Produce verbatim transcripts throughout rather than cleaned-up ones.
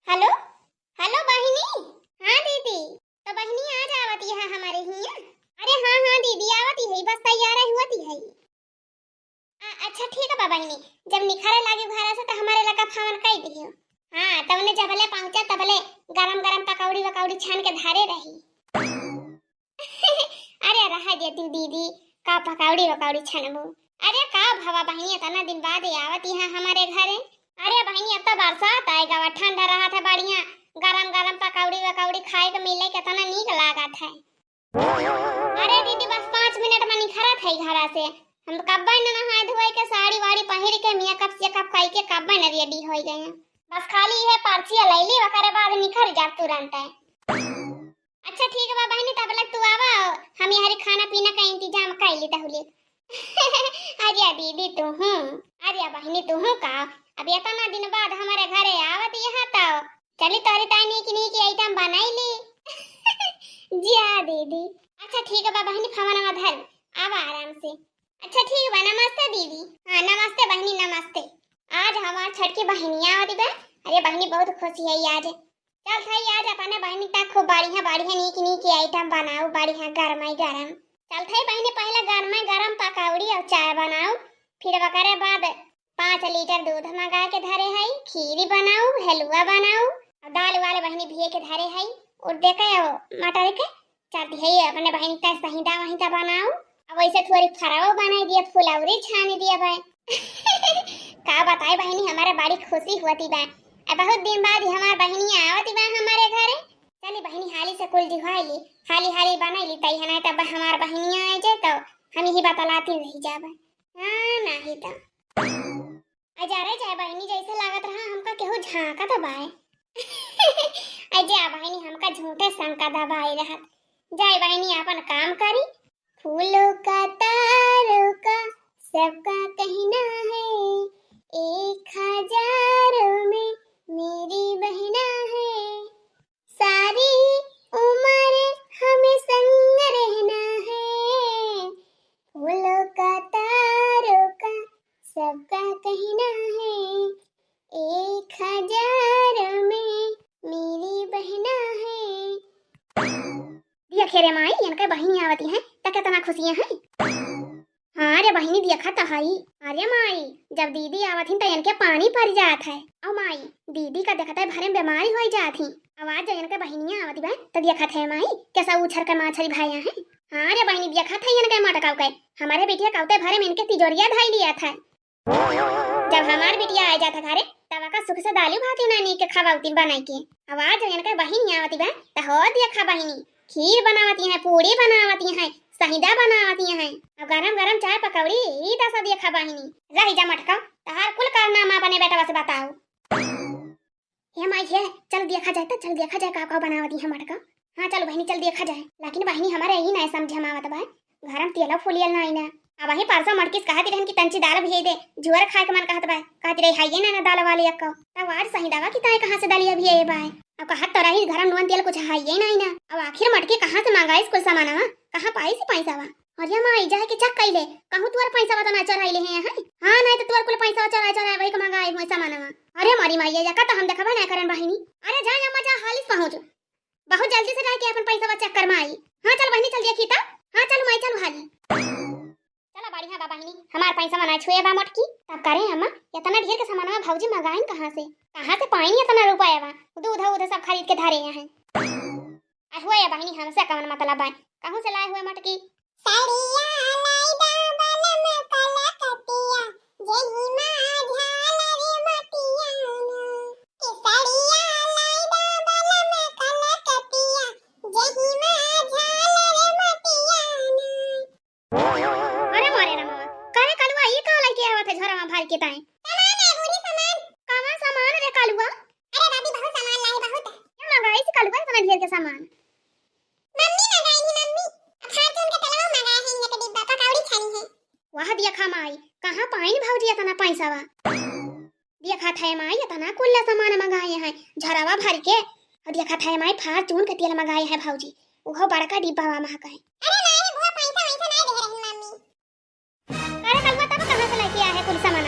हेलो, हेलो बहिनी। हाँ दीदी, तो बहिनी आज आवत है हमरे हियाँ। अरे हाँ, हाँ दीदी, आवत है, बस तैयार होत है। आ, अच्छा ठीक बा बहिनी, जब निखरे लागी घरा से तो हमरे लगा फोन कई दियो। हाँ, तवने जबले पहुँचा तबले गरम गरम पकौड़ी वकौड़ी छान के धरे रही। अरे रहा दे तू दीदी, का पकौड़ी वकौड़ी छनबू? अरे का भवा बहिनी, इतना दिन बाद आवत यहाँ हमरे घरे। अरे बहिनी, अब तो बरसात आएगा, ठंडा रहत है बढ़िया, गरम गरम पकौड़ी वकौड़ी खाए के मिले, कितना नीक लागत है। अरे दीदी, बस पाँच मिनट में निखरत है घरा से। हम कब्बे न नहाए धोए के, साड़ी वाड़ी पहिर के, मेकअप सेकअप कई के कब्बे न रेडी होई गए हैं। बस खाली ये पर्ची लैली, ओकरे बाद निखर जा तुरंत है। अच्छा ठीक बा बहिनी, तब लग तू आवा, हम यहाँ खाना पीना का इंतजाम कर ली तहुले। अरे दीदी तू हूँ, अरे बहिनी तू हूँ का, अब इतना दिन बाद हमारे घरे आवत यहाँ तो चली तोरी ताई नीक नीक आइटम बनाई ली। जिया दीदी। अच्छा ठीक बा बहिनी, फवनवा धर, आवा आराम से। अच्छा ठीक बा, नमस्ते दीदी। हाँ नमस्ते बहिनी, नमस्ते। आज हमार छठ की बहिनी आवत बा। अरे बहिनी बहुत खुशी है आज। चल थाई आज अपने बहिनी तक खूब बढ़िया बढ़िया नीक नीक आइटम बनाऊ, बढ़िया गरमाई गरम। चल थाई बहिनी पहले गरमाई गरम पकौड़ी और चाय बनाऊ, फिर ओकरे बाद पाँच लीटर दूध मंगा के धरे हई, खीरी बनाऊ, हलवा बनाऊ, और दाल वाले बहिनी भिए के धरे हई, और देखे हो मटर के चाटी है अपने बहिनी तक सहिदा वहिदा बनाऊ। अब वैसे थोड़ी फराओ बनाई दिया, फुलौरी छानी दिया भाई। का बताई बहिनी, हमारे बड़ी खुशी होती बा। अब बहुत दिन बाद ही हमार बहिनी आवती बा हमारे घरे। चली बहिनी हाली से कुल दिखाई ली, हाली हाली बनाई ली, तई है ना तब हमार बहिनी आ जाए तो हम यही बतलाती रह जाबे। हाँ नहीं तो। अरे जा रे जा बहिनी, जैसे लागत रहा हमका केहू झांकत बाय। अरे जा बहिनी, हमका झूठे शंका दबाए रहत। जाए बहिनी आपन काम करी। फूलों का तारों का सबका कहना है, एक हजारों में मेरी बहना है। सारी उम्र हमें संग रहना है, फूलों का तारों का सबका कहना है, एक हजार में मेरी बहना है। दिया खेरे माई, इनके बहिनी आवती है, त कितना खुशियां हैं। हाँ रे बहिनी, देखा त हई। अरे माई, जब दीदी आवत हिन त इनके पानी पड़ जात है। औ माई, दीदी का देखत है भरे में बीमारी होई जात ही। आवाज जब इनके बहिनिया आवत बा त देखत है माई, कैसा उछर के माछरी भाया है। हाँ रे बहिनी, देखत है इनके मटकाऊ के। हमारे बिटिया कौते भरे में इनके तिजोरिया धाई लिया था। जब हमार बिटिया आ जात है घरे, तब का सुख से दालू भात ही नानी के खवाउती बनाई के। आवाज जब इनके बहिनिया आवत बा त हो देखा बहिनी, खीर बनावती हैं, पूड़ी बनावती हैं, सहिदा बनावती हैं, और गरम गरम चाय पकौड़ी, ई दसा देखा बहिनी। रही जा मटका, तहार कुल कारनामा अपने बेटवा से बताओ। हे माई हे, चल देखा जाए त, चल देखा जाए का का बनावती है मटका। हाँ चल बहिनी, चल देखा जाए। लेकिन बहिनी हमारे यही ना समझ में आवत बा, घर में तेला फूलियल ना आईना। अब वही परसों मटकिस कहती रहन कि तंची दाल भेज दे, झुअर खाए के मन कहत बा, कहती रही हाइये ना, ना दाल वाले अक्का। तब आज सहिदावा की ताई कहाँ से दलिया भी आए बाय। अब कहत तो रही घर में नून तेल कुछ हाइये ना आईना। अब आखिर मटकी कहाँ से मंगाइस कुल सामानवा, कहाँ पाइस पैसावा? अरे माई, जाए के चेक कइले, कहूँ तुअर पैसा बता ना चोराइले हैं, हैं? हाँ, नहीं तो तुअर कुल पैसा चोराए चोराए वही के मंगाए हुए सामानवा। अरे मारी माई, ये का तो हम देखबे ना करन बहिनी। अरे जा अम्मा जा, हालिस पहुँच, बहुत जल्दी से जाए के अपन पैसा चेक कर माई। हाँ चल बहिनी, चल देखी तब। हाँ चलू माई, चलू हाली। चला बढ़िया बा बहिनी, हमार पैसा ना छुए बा मोटकी। तब करे अम्मा, इतना ढेर के सामानवा भौजी मंगाइन कहाँ से? कहाँ से पाइन इतना रुपया बा? दूध उध सब खरीद के धरे हैं। अरे हुआ या बहिनी, हमसे कवन मतलब बा? कहूँ से लाए हुए मटकी? साड़िया लाई दा बलम कलकतिया, जेही मा झालर मोतिया ना। कि साड़िया लाई दा बलम कलकतिया, जेही मा झालर मोतिया ना। अरे मोरे रमवा, करे कलुआ ई का लइके आवत है झोरवा भर के ताई? सामान है बूढ़ी, सामान। कवन सामान रे कलुआ? अरे भाभी, बहुत सामान लाई, बहुत। क्या मंगाई से कलुआ इतना ढेर के सामान? मम्मी मंगाई है, मम्मी। अब फार्चून के तेलवा मंगाए है, एक डिब्बा पकौड़ी छानी है। वाह देखा माई, कहाँ पाइन भौजी इतना पैसा बा? देखा था माई, इतना कुल्ला सामान मंगाए हैं झोरवा भर के। और देखा था माई, फार्चून के तेल मंगाए हैं भौजी, वो बड़का डिब्बा वा महका है। अरे माई, वो पैसा वैसा नहीं दे रही मम्मी। अरे कलुआ, तब कहाँ से लेके आए है कुल सामान?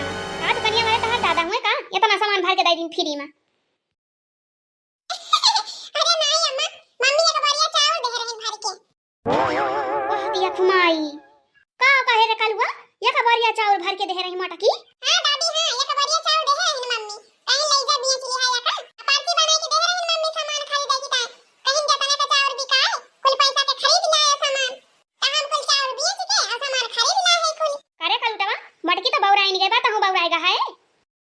आज कनिया वाले तहार दादा हुए का इतना सामान भर के दे दिन फ्री में?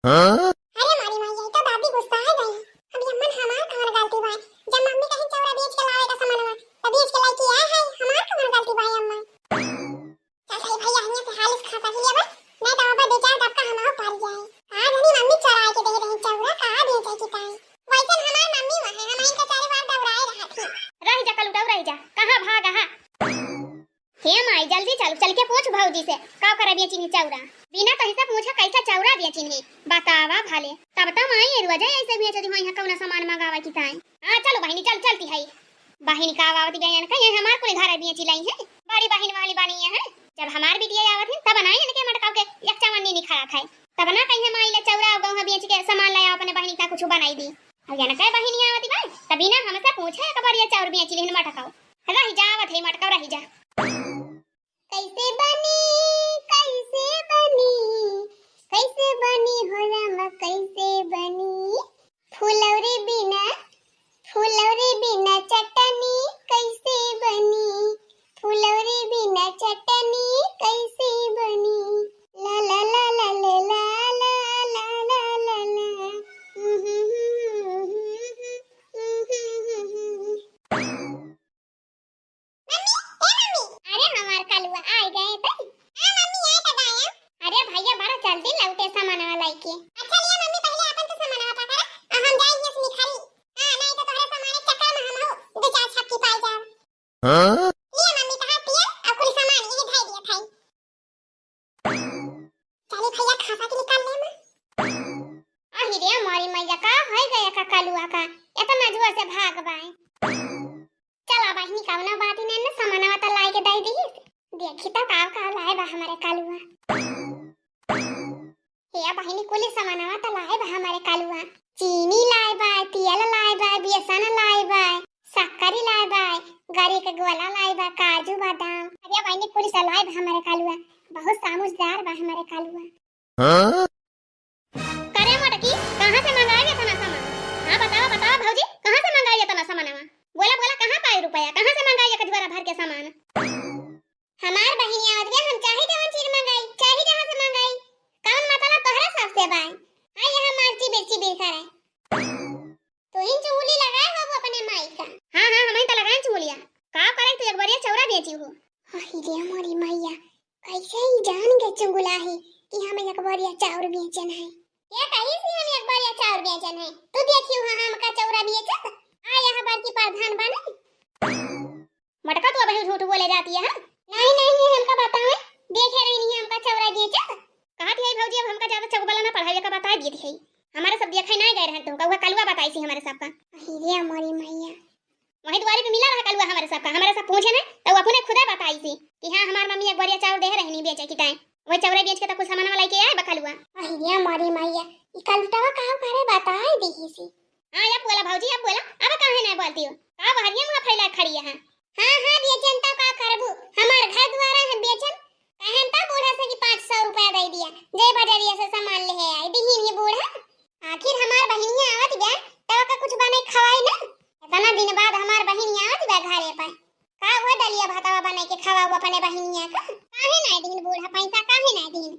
अरे मोरी माई, यही तो दादी गुस्सा है गई। अब अम्मन हमार कौन गलती बा? जब मम्मी कहीं चौरा बेच के लावे का सामानवा, तो बेच के लाइके आए है, हमार कौन गलती बा अम्मन? चल सही भैया, हियां से हालिस खा सही लेबा, नहीं तो अब दो चार डबका हमार पड़ जाए। आज हनी मम्मी चोराए के दे रही चौरा का बेचे की ताई। वैसे हमार मम्मी वह है, हम इनका चारों बार दौड़ाए रहा थी। रह जा कलुटऊ, रह जा, कहाँ भागा हा? हे माई, जल्दी चल, चल के पूछ भौजी से, का करे बेचिन है चौरा? बिना कहीं से पूछे कैसे चौरा बेचिन है? बतावा भले। तब तो माई ये रोजे ऐसे बेचती होई है, कौना सामान मंगावे की ताई। हाँ, चलो बहिनी, चल, चलती है। बहिनी का आवत गए इनका, ये हमार कुल घर बेची लाई है, बड़ी बहिन वाली बनी है। जब हमार बिटिया आवत है, तब ना इनके मटकाव के एक चवन्नी निखरा था, तब ना कहीं माई ले चौरा गहूँ बेच के सामान लाया, अपने बहिनी का कुछ बनाई दी। अब इनका बहिनी आवत बा, तभी ना हमसे पूछे, एक बार ये चाउर बेची लेन मटकाव। रही जा, आवत है मटकाव, रही जा। कैसे बनी, कैसे बनी, कैसे बनी हो रामा, कैसे बनी? फुलौरी बिना, फुलौरी बिना चटनी कैसे बनी? फुलौरी बिना चटनी कैसे बनी? ला ला ला ला ला ला ला ला ला ला ला। मम्मी, ए मम्मी। अरे हमार कलुआ आ गए तई। हाँ मम्मी, आए तो गायब। अरे भैया बड़ा जल्दी लौटे सामानवा लेके। अच्छा लिया मम्मी, पहले अपन तो सामानवा पकड़ा, आ हम जाए हियां से निखारी। हाँ, नहीं तो तोहरे सामान के चक्कर में हम हो दो चार छक्की पाई जाओ। हाँ? लिया मम्मी, तहार पिया और कुल सामान यही धर दिया था। चली भैया, खासा के निकाल ले माँ। आही रे मोरी मैया, का होई गया का कलुआ का? इतना जोर से भाग बाए। चला बहिनी, कौनो बात ही नहीं, सामानवा तो लाई के दे दी। देखी तो का का लाए बा हमारे कलुआ। हे बहिनी, कुल सामानवा तो लाए बा हमारे कलुआ। चीनी लाए बा, तेल लाए बा, बेसन लाए बा, शक्करी लाए बा, गरी के गोला लाए बा, काजू बादाम। अरे बहिनी, कुल तो लाए बा हमारे कलुआ, बहुत समझदार बा हमारे कलुआ। हाँ? करे मटकी, कहाँ से मंगाई इतना सामान? हाँ बतावा, बतावा भौजी, कहाँ से मंगाई इतना सामानवा? बोला, बोला, कहाँ पाई रुपया, कहाँ से मंगाई एक झोरा भर के सामान? हमार बहिनी आवत बा, हम चाहे जवन चीज मंगाई, चाहे जहाँ से मंगाई, कौन मतलब तोहरा सबसे बाय? हाँ, यहाँ मार चिबिर चिबिर करे। तू ही चुगली लगाए हो वो अपने माई का। हाँ, हाँ, हम ही तो लगाए चुगलिया। का करे तू एक बार ये चौरा बेची हो? अरे रे हमारी मैया, कैसे ही जान गए चुगला है कि हम एक बार ये चाउर बेचन है। ये कहीं से हम एक बार ये चाउर बेचन है? तू देखियो हाँ हमका चौरा बेचत? आ यहाँ बड़की प्रधान बने। मटका, तू अबहीं झूठ बोले जाती है, हाँ? नहीं, नहीं, ये हमका बतावे, देखे रही नहीं हमका चौरा बेचत। कहत है भौजी, अब हमका ज्यादा चौबला ना पढ़ावे का बताए देती है। हमारे सब देखे ना गए रहन तुमका, वह कलुआ बताई सी हमारे सबका। अरे रे मोरी मैया। वही दुआरी पे मिला रहा कलुआ हमारे सबका, हमारे सब पूछे ना, तो वो अपने खुदे बताई सी कि हाँ, हमार मम्मी एक बोरिया चाउर दे रहनी बेचे की टाइम, वही चौरा बेच के तो कुछ सामान वाला के आए बा कलुआ। अरे रे मोरी मैया, ई कलुटवा का करे बताए देही सी। हाँ, अब बोला भौजी, अब बोला, अब काहे नहीं बोलती हो? का बहरिया मुँह फैला खड़ी है? हाँ, हाँ, बेचन तो का करबू, हमार घर द्वारा है बेचन। कहन तो बूढ़ा से कि पाँच सौ रुपया दे दिया, जय बजरिया से सामान ले आई, दिही ये बूढ़ा। आखिर हमार बहिनिया आवत बा, तब का कुछ बने खवाई ना। इतना दिन बाद हमार बहिनिया आवत बा घरे पर, का वो दलिया भातवा बने के खवाऊ अपने बहिनिया का? काहे नहीं दिन बूढ़ा पैसा, काहे नहीं दिन?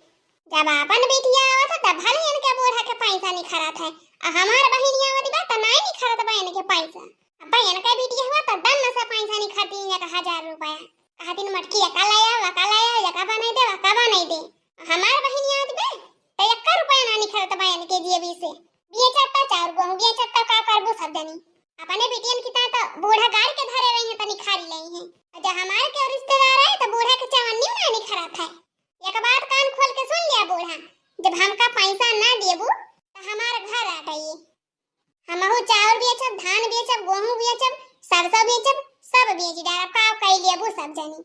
जब आपन बेटिया आवत है, तब भले इनके बूढ़ा के पैसा निखरत है, आ हमार बहिनिया आवत बा, त नहीं निखरत बा इनके पैसा। अब इनके बेटिया हुआ, त दन से पैसा निखरती एक हजार रुपया। कहतिन मटकी एका लाया, वका लाया, एका बनाई दे, वका बनाई दे। हमार बहिनिया आवत बा, त एक्का रुपया ना निखरत बा इनके जेबी से। बेचत त चाउर गहूँ, बेचत त का करबू सब जनी। अपने बिटियन की तरह तो बूढ़ा गाड़ के धरे रही हैं, तनी खा ले हैं। और जब हमारे के रिश्तेदार आए तो बूढ़ा के चवन्नी में नहीं खड़ा था। एक बात कान खोल के सुन लिया बूढ़ा, जब हमका पैसा ना देबू तो हमारे घर आ जाइए। हमहू चाउर बेचब, धान बेचब, गोहूँ बेचब, सरसों बेचब, सब बेच डालब, का कई लेबू सब जनी।